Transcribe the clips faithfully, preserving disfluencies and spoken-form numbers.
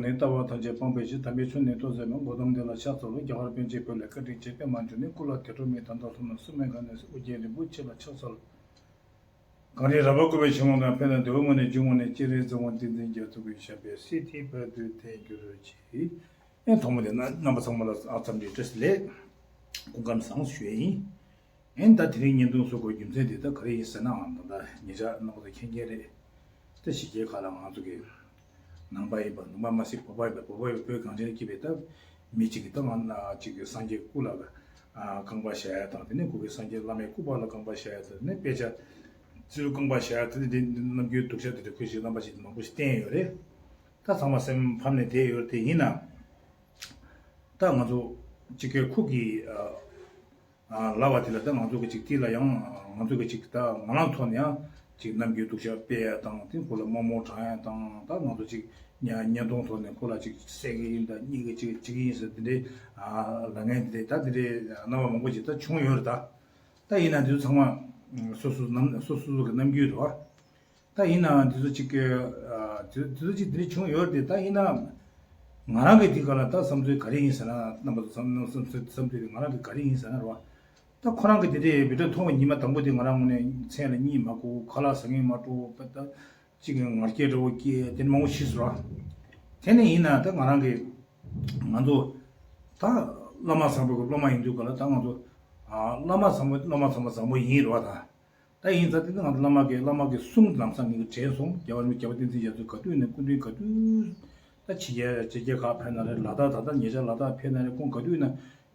ནས་ལྟ་བ་ཐམས་ཅད་སྤངས་པའི་ཕྱིར། དམ་པའི་ཆོས་ནི་ཏོག་ཙམ་མིན། གོ་ཏམ་དེ་ལ་ཕྱག་འཚལ་ལོ། རྒྱ་གར་པཎ་ཆེན་བོད་ལས་བཀའ་དྲིན་ཆེ་པདྨ་འབྱུང་གནས། སྐུ་ལ་དེ་འཕྲོ་མེད་དམ་དང་ལྷུང་ན་སུ་མི་དགའ་ནས་སུ། ཨོ་རྒྱན་རིན་པོ་ཆེ་ལ་ཕྱག་འཚལ་ལོ། གངས་རིའི་ར་བ་བསྐོར་བའི་ཆུ་ཀླུང་དང་། ཕན་དང་བདེ་བའི་ངང་ནས་འབྱུང་བ་ནི། སྤྱན་རས་གཟིགས་དབང་བསྟན་འཛིན་རྒྱ་མཚོ་གི། ཞབས་པད་སྲིད་མཐའི་བར་དུ་བརྟན་གྱུར་ཅིག། ཨེ་ཐོག་མ་དེ་ན་རྣམ་པ་ཚང་མ་ལ་འཚམས་འདྲི་བཀྲ་ཤིས་བདེ་ལེགས། སྐུ་ཁམས་བཟང་ཞུ་ཡས་ཡིན། ཨེ་ད་དེ་རིང་བརྙན་ཐུང་བཟོ་དགོས་རྒྱུ་མཚན་དེ་ད་ག་རེ་ཡིན་ཟེར་ནའང་། ད་ལྟ་ཉེ་ཆར་རྣམ་པ་ཚོ་མཁྱེན་མཁྱེན་རེད། ད་ཕྱི་རྒྱལ་ཁག་ལ་ང་ཚོ་གི་ནང་པ་ཡིན་པ། ནང་པ་མ་ཟད་བོད་པ་ཡིན་པ། བོད་པ་ཡིན་པ། བོད་གངས་ཅན་ལ་སྐྱིད་པའི་ད་མི་གཅིག་གིས་ད་ང་ན་གཅིག་གི་སངས་རྒྱས་སྐུ་ལ་ཨ་རྐང་པ་བཞག་ཡ་དང་། དེ་ནས་ཁོ་གི་སངས་རྒྱས་བླ་མའི་སྐུ་པར་ལ་རྐང་པ་བཞག་ཡ་དང་། དེ་ནས་དཔེ་ཆ་རྩི་རུ་རྐང་པ་བཞག་ཡ་དེ་ནས་དེ་རྣམ་འགྱུར་སྡུག་ཤ་དེ་འདྲ་ཁོས་ཞིག་རྣམ་པ་ཞིག་མང་པོ་ཞིག་བསྟན་ཡོད་རེད། ད་ཚང་མ་སེམས་ཕམ་ནས་བསྡད་ཡོད་རེད། དེ་ཡིན་ན་ད་ང་ཚོ་གཅིག་གི་ཁོ་གི་ཨ། ལབ་པ་དེ་ལ་ད་ང་ཚོ་གི་ཅིག་དེ་ལ་ཡང་ང་ཚོ་གི་ཅིག་ད་ངག་ལམ་ཐོག་ནས་ཡང་ཅིག་རྣམ་འགྱུར་སྡུག་ཤ་སྤེལ་ཡ་དང་། དེ་ཁོ་ལ་དམའ་མོ་དྲངས་ཡ་དང་། ད་ང་ཚོ་ཅིག་བརྙན་བརྙན་ཐུང་ཐོག་ནས་ཁོ་ལ་ཅིག་བསད་གི་ཡིན། ད་གཉིད་གི་ཅིག་བྱེད་གི་ཡིན་ཟེར། དེ་འདྲའི་ཨ་ལབ་མཁན་དེ་འདྲའི་ད་དེ་འདྲའི་རྣམ་པ་མང་པོ་ཅིག་ད་བྱུང་ཡོད་རེད། ད་ད་ཡིན་ན་དེ་ཚོ་ཚང་མ་སོ་སོ་ནམ་སོ་སོ་སོ་གི་རྣམ་འགྱུར་རེད་བ། ད་ཡིན་ནའང་དེ་ཚོ་གཅིག་གི་ཨ་དེ་དེ་ཚོ་གཅིག་དེ་འདྲ་བྱུང་ཡོད་རེད་དེ། ད་ཡིན་ན་ང་རང་གི་དེ་ག་ལ་ད་བསམ་ཚུལ་ག་རེ་ཡིན་ཟེར་ན། རྣམ་པ་ཚོ་བསམ་བསམ་བསམ་བསམ་ཚུལ་དེ་ང་རང་གི་ག་རེ་ཡིན་ཟེར་ན་རེད་བ། ད་ཁོ་རང་གི་དེ་འདྲའི་བི་ཌི་ཡོ་མཐོང་བ་ཉི་མ་དང་པོ་དེ་ང་རང་ངོས་ནས་མཚན་ལ་གཉིད་མ་ཁུག། ཁ་ལག་ཟ་མཁན་མ་སྤྲོ། ད་གཅིག་གི་ང་རྒྱལ་འདྲ་བོ་སྐྱེས། དེ་མང་པོ་ཤི་སོང་ར། དེ་ནས་ཡིན་ན་ད་ང་རང་གི་ང་ཚོ་ད་བླ་མ་བཟང་པོ་གི་སློབ་མ་ཡིན་དུས་ག་ལ། ད་ང་ཚོ་ཨ་བླ་མ་བཟང་པོ་བླ་མ་བཟང་པོ་བཟང་པོ་ཡིན་རེད་བ། ད། ད་ཡིན་ཙང་དེ་ང་ཚོ་བླ་མ་གི་བླ་མ་གི་གསུང་ལམ་སང་ངེད་ཀྱིས་དྲན་སོང་། རྒྱལ་བ་རིན་པོ་ཆེ་རྒྱལ་བ་བསྟན་འཛིན་རྒྱ་མཚོས་ག་དུས་ནས་སྐུ་མདུན་ག་དུས་ད་ཕྱི་རྒྱལ་ཕྱི་རྒྱལ་ཁག་ཕེབས་ན་རེད། ལ་དྭགས་ད་ལྟ་ཉེ་ཆར་ལ་དྭགས་ཕེབས་ན་རེད། ཁོང་ག་དུས་ན་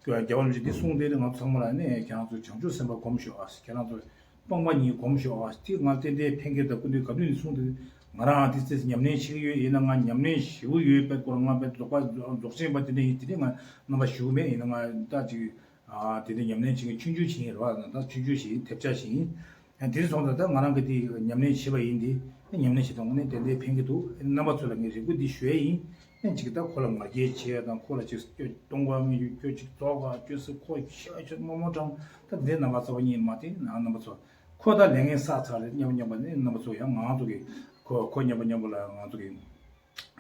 རྒྱལ་བ་རིན་པོ་ཆེ་འདི་གསུང་དེ་ང་ཚོ་ཚང་མ་ལ་ནས། ཁྱེད་རང་ཚོ་བྱང་ཆུབ་སེམས་དཔའ་སྒོམ་ཤོག་ཨ། ཁྱེད་རང་ཚོ་སྟོང་པ་ཉིད་སྒོམ་ཤོག་ཨ། དེ་ང་ཏན་ཏན་ཕན་གྱི་འདུག་སྐུ་མདུན་ག་དུས་ནས་གསུང་དེ། ང་རང་དེ་ཚེ་ཉམས་ལེན་བྱེད་ཀྱི་ཡོད། ཡིན་ན་ང་ཉམས་ལེན་ཞེ་པོ་ཡོད་པའི་སྐོར། ང་དཔེ་རྫོགས་པ་རྫོགས་ཆེན་པ་དེ་འདྲ་ཡིན། དེ་འདྲ་ང་རྣམ་པ་ཞུ་གི་མེད། ཡིན་ན་ང་ད་ཅིག་ཨ་དེ་འདྲ་ཉམས་ལེན་བྱེད་མཁན་ཆུང་ཆུང་ཞིག་ཡིན་རེད་བ། ད་ཆུང་ཆུང་ཞིག་ཡིན། ཐེབས་ཆག་ཞིག་ཡིན། ཨ་དེ་སོང་ཙང་ད་ང་རང་གིས་དེ་ཉམས་ལེན་བྱས་པ་ཡིན། དེ་ཉམས་ལེན་བྱེད་སྟངས་དངོས་གནས་ཏན་ཏན་ཕན་གྱི་འདུག་རྣམ་པ་ཚོ་ལ་ངས་རེ་སྐུལ་འདི་ཞུ་ཡས་ཡིན། ཨ་གཅིག་ད་ཁོ་ལ་ང་རྒྱལ་བྱེད་ཡ་དང་། ཁོ་ལ་ཅིག་སྐྱོ་གཏོང་བ་མི་ཡོད། ཁྱོད་ཅིག་རྫོགས་ག་ཁྱོད་སུ་ཁོ་ཤ་ཁྱོད་རྨོ་མོ་དྲང་། ད་འདི་རྣམ་པ་ཚོ་བ་ཉིད་མ་བསྟན་ན། རྣམ་པ་ཚོ་ཁོ་ད་ལས་ངན་བསགས་ཚར་རེད་སྙམ་སྙམ་པ་ནི། རྣམ་པ་ཚོ་ཡང་ང་ཚོ་གི་ཁོ་ཁོ་སྙམ་པ་སྙམ་པ་ལ་ང་ཚོ་གི་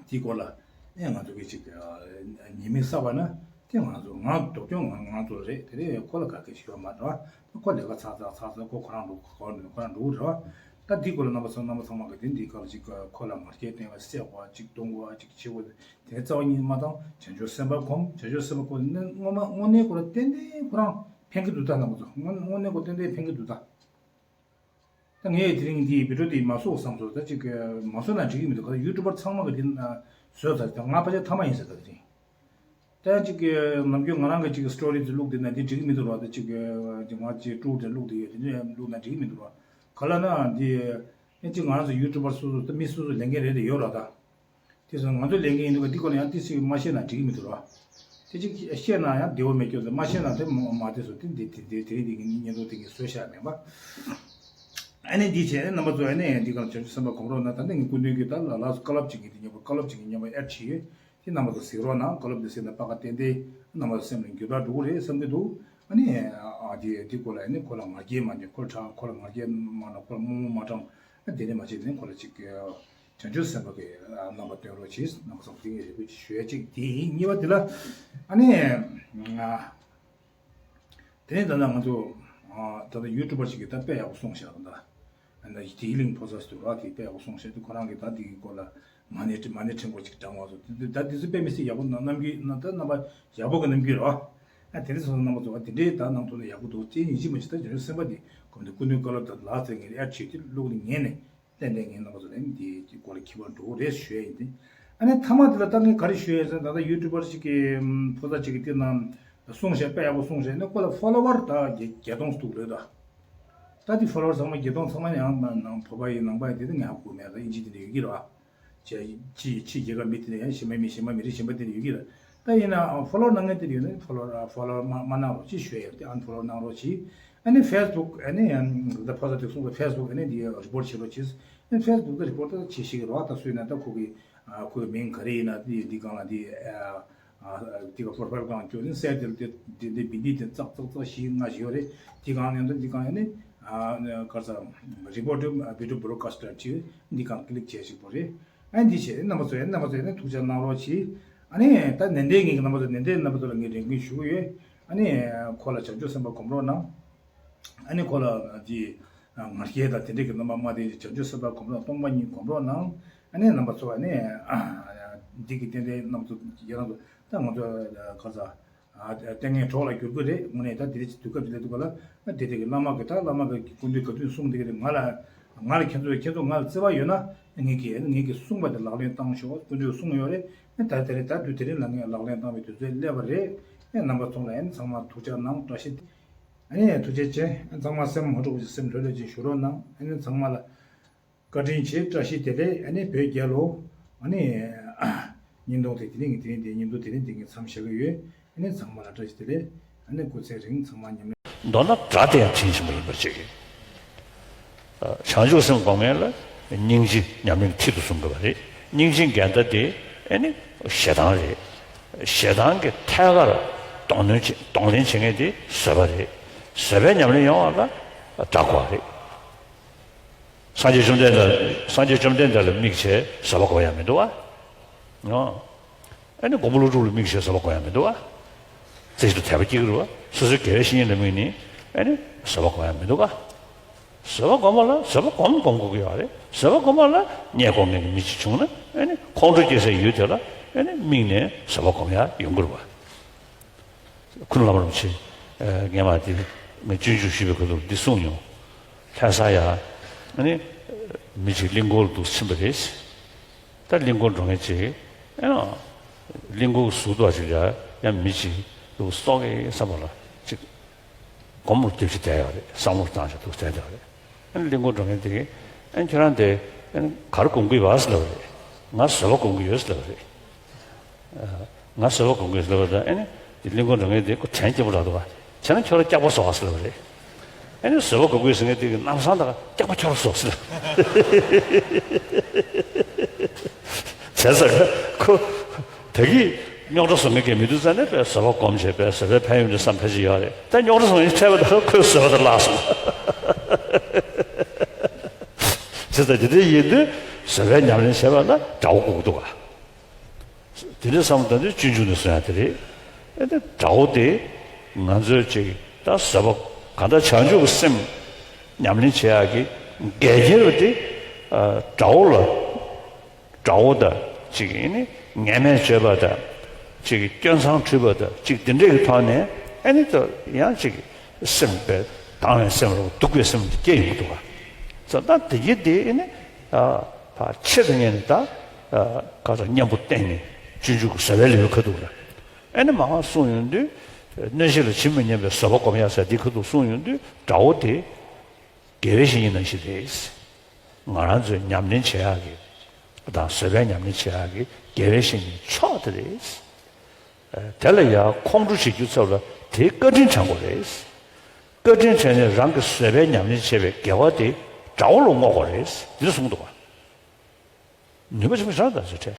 དེའི་སྐོར་ལ་ཨེ་ང་ཚོ་གི་ཅིག་ཉེས་དམིགས་བསགས་པ་ན། དེ་ང་ཚོ་ང་སྡུག་གྱོང་ང་ང་ཚོ་རེད། དེ་རེད། ཁོ་ལ་ག་གེ་ཞུ་བ་མ་འགྲོ། ཁོ་ལས་ཀ་ཚར་ཚར་ཚར་ཚར་ཁོ་ཁོ་རང་འགྲོ། ཁོ་ཁོ་རང་འགྲོ་རེད་བ། ད་འདི་སྐོར་ལ་རྣམ་པ་ཚོ་རྣམ་པ་ཚང་མ་གི་དེ་འདི་སྐབས་ཅིག་ཁོ་ལ་ང་རྒྱལ་བསྟན་པ་བསད་དགོས་ཅིག་གཏོང་དགོས་ཅིག་བྱེད་དགོས། དེ་རྩ་བ་ཉིད་མ་བཏང་། བྱང་ཆུབ་སེམས་དཔའ་སྒོམ། བྱང་ཆུབ་སེམས་དཔའ་སྒོམ་ནི་དངོས་མ་དངོས་གནས་ཁོ་ལ་ཏན་ཏན་ཁོ་རང་ཕན་གི་འདུག་ད་རྣམ་པ་ཚོ་དངོས་དངོས་གནས་ཁོ་ཏན་ཏན་ཕན་གི་འདུག་ད། ད་ངས་དེ་རིང་འདི་བི་ཌི་ཡོ་འདི་མ་བཟོ་བསམ་སོང་། ད་ཅིག་མ་བཟོ་ན་འགྲིག་གི་མི་འདུག་ག་ཡུ་ཊུ་བར་ཚང་མ་གི་འདི་བཟོས་ཚར། ད་ང་ཕལ་ཆེར་ཐ་མ་ཡིན་ཟེར། ད་དེ་རིང་ད་ཅིག་ནམ་རྒྱུན་ང་རང་གི་ཅིག་སི་ཊོ་རི་འདི་བླུགས་བསྡད་ན་འདི་འགྲིག་གི་མི་འདུག་ར། ད་ཅིག་ང་ཅིག་ཊུར་འདི་བླུགས་བསྡད་ཡོད། དེ་འདྲ་བླུགས་ན་འགྲིག་གི་མི་འདུག་ར། ག་ལ་ན་འདི་ཨེ་ཅིག་ང་རང་ཚོ་ཡུ་ཊུ་བར་སོ་སོ་ད་མི་སོ་སོ་ལས་འགན་རེ་རེ་ཡོད་ར། ད། དེ་སོང་ང་ཚོ་ལས་འགན་ཡིན་འདུག་ག་འདི་སྐོར་ལ་ཡང་ཏོག་ཙམ་མ་བཤད་ན་འགྲིག་གི་མི་འདུག་ར། དེ་ཅིག་བཤད་ན་ཡང་བདེ་བོ་མེད་སྐྱོ་ཟེར། མ་བཤད་ན་དེ་མ་མ་དེ་སོ་དེ་འདི་དེ་དེ་དེ་རིང་འདི་ངའི་བརྙན་ཐུང་དེ་ངས་བཟོས་བཞག་མེད་པ། ཨ་ནི་འདི་བྱས་ནས་རྣམ་པ་ཚོ་ཨ་ནི་འདི་ག་ལ་བྱང་ཆུབ་སེམས་དཔའ་སྒོམ་རོགས་གནང་། ད་ནི་ངའི་སྐུ་མདུན་གྱི་ད་ལ་ལ་བཀའ་སློབ་ཅིག་གི་དེ་མཉམ་པོ་བཀའ་སློབ་ཅིག་གི་མཉམ་པོ་ཨེ་ཌི་བྱས་ཡོད། དེ་རྣམ་པ་ཚོ་གཟིགས་རོགས་གནང་། བཀའ་སློབ་འདི་གཟིགས་ན་པ་ཀ་ཏན་ཏན་རྣམ་པ་ཚོ་སེམས་ལ་འགྱུར་ལྡོག་འགྲོ་གི་རེད་བསམ་གྱི་འདུག་ཨ་ནི་ཨ་དེ་དེ་སྐོར་ལ་ཨ་ནི་ཁོ་ལ་ང་རྒྱལ་མ་འཇོག་ཁོ་ལ་ཁོ་ལ་ང་རྒྱལ་མ་གནང་། ཁོ་ལ་རྨོངས་མ་དྲངས། ཨ་དེ་ནས་མ་བྱས་ནས་ཁོ་ལ་ཅིག་བྱང་ཆུབ་སེམས་དཔའ་གི་རྣམ་པ་སྟོན་རོགས་གྱིས། རྣམ་པ་ཚོ་དེ་ངས་རེ་སྐུལ་ཅིག་ཞུ་ཡ་གཅིག་དེ་ཡིན། གཉིས་པ་དེ་ལ་ཨ་ནི་ང་དེ་ནས་ད་ལྟ་ང་ཚོ་ཨ་ད་ལྟ་ཡུ་ཊུ་བར་ཞིག་གིས་ད་དཔེ་ཡག་པོ་གསུངས་བཞག་ད་ལྟ་ཨ་ནི་དེའི་གླིང་ཕོ་སར་སི་ཊི་ར་དེ་དཔེ་ཡག་པོ་གསུངས་བཞག་དེ་ཁོ་རང་གིས་ད་དེའི་སྐོར་ལ་མ་ཎི་མ་ཎི་ཕྲེང་བ་ཅིག་བགྲངས་པ་སོགས་དེ་ད་དེ་ཚོ་དཔེ་མི་སྲིད་ཡག་པོ་ན་རྣམ་འགྱུར་ན་ད་རྣམ་པ་ཡག་པོ་གི་རྣམ་འགྱུར་ར། ཨ་དེ་འདྲ་སོང་ཙང་རྣམ་པ་ཚོ་ཨ་དེ་འདྲའི་ད་གནང་ཐུབ་ན་ཡག་པོ་འདུག་ཅེས་ཡིན་གཅིག་མིན་གཅིག་ད་བྱང་ཆུབ་སེམས་དཔའ་འདི་གོམས་འདྲིས་སྐུ་མདུན་བཀའ་སློབ་དང་ལག་རྩལ་ངས་ཨེ་ཌི་བྱས་ཏེ་བླུགས་ནས་ཉན་ནས་ཏན་ཏན་ངས་རྣམ་པ་ཚོ་ལ་འདིའི་སྐོར་ལ་ཁྱད་པར་འགྲོ་གི་རེད་ཞུ་ཡ་ཡིན་ཏེ། ཨ་ནི་མཐའ་མ་དེ་ལ་ད་ངས་ག་རེ་ཞུ་ཡ་ཡིན་ཟེར་ན། ད་ལྟ་ཡུ་ཊུ་བར་ཞིག་གིས་ཕོ་གསར་ཅིག་གིས་དེ་ནང་གསུངས་བཞག་དཔེ་ཡག་པོ་གསུངས་བཞག་ནས་ཁོ་ལ་ཕོ་ལོ་ཝར་ད་བརྒྱད་བརྒྱད་སྟོང་ཙམ་འདུག་ལོས་ད། ད་དེ་ཕོ་ལོ་ཝར་ཚང་མ་བརྒྱད་སྟོང་ཚང་མ་ཡང་ནང་བོད་པ་ཡིན་ནང་པ་ཡིན་དེ་ད་ངས་ཧ་གོ་མེད། ད་ཨིན་ཇི་དེ་འདྲ་ཡོད་ཀྱི་རེད་བ། ཕྱི་ཕྱི་རྒྱལ་ཁབ་མི་དེ་ནས་ཡང་གཞན་པ་མི་གཞན་པ་མི་རིགས་གཞན་པ་དེ་ནས་ཡོད་ཀྱི་རེད། ད་ཡིན་ན་ཕོ་ལོ་ཝར་གནང་མཁན་དེ་ཡོད་ན་ཕོ་ལོ་ཝར་ཕོ་ལོ་ཝར་མ་མ་གནང་རོགས་ཅེས་ཞུ་ཡ་ཡོད་དེ། ཨན་ཕོ་ལོ་ཝར་གནང་རོགས་ཅེས། ཨ་ནི་ཕེ་སི་བུག་ཨ་ནི་ད་ཕོ་གསར་དེ་གསུངས་པ་ཕེ་སི་བུག་ཨ་ནི་འདི་རི་པོར་ཊི་བྱེད་རོགས་ཅེས། ཨ་ནི་ཕེ་སི་བུག་ད་རི་པོར་ཊི་ད་བྱེད་ཤེས་ཀྱི་རེད་བ། ད་སུ་ཡིན་ན་ད་ཁོ་གི་ཨ་ཁོ་གི་མིང་ག་རེ་ཡིན་ན་དེ་འདི་སྒང་ལ་དེ་ཨ་ཨ་དེ་ག་པོ་རོ་ཕའིལ་སྒང་བསྐྱོད་ནས་གསལ་དེ་དེ་དེ་འདི་བི་འདི་དེ་ཙག་ཙག་ཙག་བཞི་ལྔ་ཞིག་ཡོད་རེད། དེ་སྒང་ནས་ད་འདི་སྒང་ཨ་ནི་ཨ་ག་རེ་ཟེར་རི་པོར་ཊི་བི་ཌི་ཡོ་བྷོ་རོཌ་ཀ་སི་ཊར་བྱེད། འདི་སྒང་ཀི་ལིག་བྱས་ཤིག་པོ་རེད། ཨ་ནི་འདི་བྱས་རྣམ་པ་ཚོ་ཡང་རྣམ་པ་ཚོ་ཡང་ཐུགས་ཅག་གནང་རོགས་གྱིས། ཨ་ནི་ད་ནན་ཏན་ངེད་ཀྱི་རྣམ་པ་ཚོ་ནན་ཏན་རྣམ་པ་ཚོ་ལ་ངས་རེ་སྐུལ་ཞུ་གི་ཡོད། ཨ་ནི་ཁོ་ལ་བྱང་ཆུབ་སེམས་དཔའ་སྒོམ་རོགས་གནང་། ཨ་ནི་ཁོ་ལ་འདི་ང་རྒྱལ་དང་དེ་འདྲས་ཀྱི་རྣམ་པ་མ་བསྟན་ཅིག་བྱང་ཆུབ་སེམས་དཔའ་སྒོམ་རོགས་སྟོང་པ་ཉིད་སྒོམ་རོགས་གནང་། ཨ་ནི་རྣམ་པ་ཚོ་ཨ་ནི་འདི་གི་རྟེན་འབྲེལ་རྣམ་པ་ཚོ་ཡང་རང་ཚོ་ད་ང་ཚོ་ག་ས་ལྟས་ངན་གྲོགས་ལ་འགྱུར་གྱི་རེད། དངོས་གནས་ད་དེ་རིང་དུས་སྐབས་འདི་ལ་འདུག་ག་ལ་དེ་དེ་གི་བླ་མ་གི་ད་བླ་མ་གི་སྐུ་མདུན་ག་དུས་གསུངས་དེ་གི་རེད། ང་ལ་ང་ལ་ཁྱེད་ཚོ་ཁྱེད་ཚོ་ང་ལ་བརྩེ་བ་ཡོད་ན་ངེད་ཀྱི་ངེད་ཀྱི་གསུངས་པ་དེ་ལག་ལེན་བཏང་ཤོག་སྐུ་མདུན་གསུངས་ཡོད་རེད། ད་དེ་རིང་ད་དུས་དེ་རིང་ལ་ངས་ལག་ལེན་བཏང་བའི་དུས་ཚོད་སླེབས་པ་རེད། རྣམ་པ་ཚོ་ལ་ཚང་མ་ཐུགས་ཅག་གནང་། བཀྲ་ཤིས། ཨ་ནི་ཐུགས་རྗེ་ཆེ། ཚང་མ་སེམས་མ་སྐྱོ་བ་ཅིག་སེམས་ལྷོད་ལྷོད་ཅིག་བཞུགས་རོགས་གནང་། ཨ་ནི་ཚང་མ་ལ་བཀའ་དྲིན་ཆེ། བཀྲ་ཤིས་བདེ་ལེགས། ཨ་ནི་བོད་རྒྱལ་ལོ། ཨ་ནི་བརྙན་ཐུང་དེ་དེ་རིང་གི་དེ་རིང་དེ་བརྙན་ཐུང་དེ་རིང་དེ་ངས་མཚམས་བཞག་གི་ཡོད། ཨ་ནི་ཚང་མ་ལ་བཀྲ་ཤིས་བདེ་ལེགས། ཨ་ནི་སྐུ་ཚེ་རིང་། ཚང་མ་ཉམས་ལེན། མདོར་ན་དགྲ་དེ་ཡང་དྲིན་ཆེན་པོ་ཡིན་པར་བྱེད་ཀྱི། བྱང་ཆུབ་སེམས་སྒོམ་མཁན་ལ་སྙིང་རྗེ་ཉམས་ལེན་མཐིལ་དུ་བཟུང་དགོས་པ་རེད། སྙིང་རྗེ་འགལ་ཟླ་དེ་ཨ་ནི་ཞེ་སྡང་རེད། ཞེ་སྡང་གི་ཐད་ཀར་གདོང་ལེན་བྱེད་གདོང་ལེན་བྱེད་མཁན་དེ་བཟོད་པ་རེད། བཟོད་པའི་ཉམས་ལེན་ཡོང་བ་ལ་དགྲ་དགོས་པ་རེད། སངས་རྒྱས་བཅོམ་ལྡན་འདས་སངས་རྒྱས་བཅོམ་ལྡན་འདས་ལ་དམིགས་བྱས་བཟོད་པ་སྒོམ་ཡ་མི་འདུག་བ། ཨ་ནི་མགོན་པོ་ཀླུ་སྒྲུབ་ལ་དམིགས་བྱས་བཟོད་པ་སྒོམ་ཡ་མི་འདུག་བ། རྩེ་གཅིག་ཏུ་དད་པ་སྐྱེ་གི་རེད་བ། སོ་སོའི་དགེ་བའི་བཤེས་གཉེན་ལ་དམིགས་ནས་ཨ་ནི་བཟོད་པ་སྒོམ་ཡ་མི་འདུག་བ། བཟོད་པ་སྒོམ་པ་ལ་བཟོད་པ་སྒོམ་སྒོམ་དགོས་ཀྱི་ཡོད་རེད། བཟོད་པ་སྒོམ་པ་ལ་བརྙས་སྒོམ་མཁན་གྱི་མི་གཅིག་བྱུང་ན་ཨ་ནི་ཁོང་ཁྲོ་སྐྱེ་སའི་ཡུལ་དེ་ལ་ཨ་ནི་དམིགས་ནས་བཟོད་པ་སྒོམ་ཡ་ཡོང་གི་རེད་བ། ཁུ་ནུ་བླ་མ་རིན་པོ་ཆེ་སྔས་མ་དེ་ངས་སྤྱོད་འཇུག་ཞུས་པའི་ཁ་ཐུག་འདི་གསུངས་མྱོང་། ལྷ་ས་ཡ་ཨ་ནི་མི་གཅིག་གླིང་སྐོར་དུ་ཕྱིན་པ་རེད། ད་གླིང་སྐོར་འགྲོ་མཁན་ཅིག་ཨ་ནི་གླིང་སྐོར་ཟུར་དུ་ཅིག་ཡ་ཡང་མི་གཅིག་འདུག་སོག་གི་བསམ་པ་ལ་ཅིག་སྒོམ་རུ་སྡོད་ཅིག་བསྡད་ཡོད་རེད། བསམ་བློ་བཏང་ཅིག་འདུག་བསྡད་ཡོད་རེད། ཨ་ནི་གླིང་སྐོར་འགྲོ་མཁན་དེ་གིས་ཨ་ནི་ཁྱོད་རང་དེ་ཨ་ནི་ག་རེ་སྒོམ་གྱི་ཡོད་ཟེར་ལབ་པ་རེད། ང་བཟོད་པ་སྒོམ་གྱི་ཡོད་ཟེར་ལབ་པ་རེད། ང་བཟོད་པ་སྒོམ་གྱི་ཡོད་ཟེར་ལབ་པ་དང་ཨ་ནི་དེ་གླིང་སྐོར་འགྲོ་མཁན་དེ་ཁོ་དྲན་སྐྱེན་པོ་རག་འདུག་བ། བྱས་ན་ཁྱོད་རང་སྐྱག་པ་བཟོ་བ་ཟེར་ལབ་པ་རེད། ཨ་ནི་བཟོད་པ་སྒོམ་གྱི་ཡོད་ཟེར་མཁན་དེ་གིས་ལམ་སང་ད་སྐྱག་པ་ཁྱོད་རང་བཟོ་ཟེར། བྱས་ཙང་ཁོ་དེ་གིས་རྙོག་དྲ་བཟོ་མཁན་གྱི་མི་འདུག་ཙང་ནས་པའི་བཟོད་པ་སྒོམ་བྱས་པའི་བཟོད་པའི་ཕན་ཡོན་དེ་བསམ་ཕལ་ཆེར་ཡོད་རེད། ད་རྙོག་དྲ་བཟོ་མཁན་འཕྲད་པ་དང་ཁོས་བཟོད་པ་དེ་བརླག་སོང་། བྱས་ཙང་དེ་འདྲ་ཡིན་དུས་བཟོད་པའི་ཉམས་ལེན་བྱེད་པ་ལ་དགྲ་བོ་དགོས་ཀྱི་འདུག་ག། དེ་འདྲ་བསམ་བློ་བཏང་དུས་སྤྱོད་འཇུག་ནས་གསུང་ཡ་དེ་རེད། ཨེ་ད་དགྲ་བོ་དེ་ང་ཚོས་ཅིག་ད་བཟོད་པ་གང་ལྟར་བྱང་ཆུབ་ཀྱི་སེམས་ཉམས་ལེན་བྱེད་ཡག་གི་འགན་འཁྱེར་བ་དེ་ཨ་དགྲ་བོ་ལ་དགྲ་བོ་དང་ཅིག་ཨེ་ནི་ངན་སྨྲས་བརྗོད་པ་དང་ཅིག་སྐྱོན་མཚང་འཁྲུད་པ་དང་ཅིག་དེ་འདྲས་ཀྱི་ཐོག་ནས་ཨེ་ནི་ད་ཡང་ཅིག་སེམས་པའི་སྡང་བའི་སེམས་རོ་སྡུག་པའི་སེམས་དེ་སྐྱེ་ཡོང་གི་འདུག་ག། ཙང་ད་དེ་གི་དེ་ཨེ་ནི་ཨ་ཕ་ཆེད་དུ་གཉེར་ནས་ད་ཨ་ག་ཚོད་གཉེན་པོ་བསྟེན་ནས་སྤྱོད་འཇུག་གི་བཟོད་པའི་ལེའུའི་ཁ་ཐུག་ལ། ཨེ་ནི་མ་ཧ་གསུངས་ཡོང་དུས་གནོད་བྱེད་ལ་ཇི་མི་སྙམ་པའི་བཟོད་པ་སྒོམ་ཡ་ཟེར་འདི་ཁ་ཐུག་གསུངས་ཡོང་དུས་དགྲ་བོ་དེ་དགེ་བའི་བཤེས་གཉེན་ནང་བཞིན་རེད། ང་རང་ཚོས་ཉམས་ལེན་བྱེད་ཡག་གི་དང་བཟོད་པའི་ཉམས་ལེན་བྱེད་ཡག་གི་དགེ་བའི་བཤེས་གཉེན་མཆོག་དེ་རེད། ཨེ་དེ་ལ་ཡང་ཁོང་ཁྲོ་བྱེད་རྒྱུ་ཚབ་ལ་དེའི་བཀའ་དྲིན་དྲན་དགོས་རེད། བཀའ་དྲིན་དྲན་ནས་རང་གི་བཟོད་པའི་ཉམས་ལེན་བྱེད་པའི་དགེ་བ་དེ་དགྲ་བོ་ལ་བསྔོ་དགོས་རེད། འདི་གསུངས་འདུག་ག། ནུས་པ་ཆེན་པོ་ཆགས་ད་ཚོད་ཁྲལ།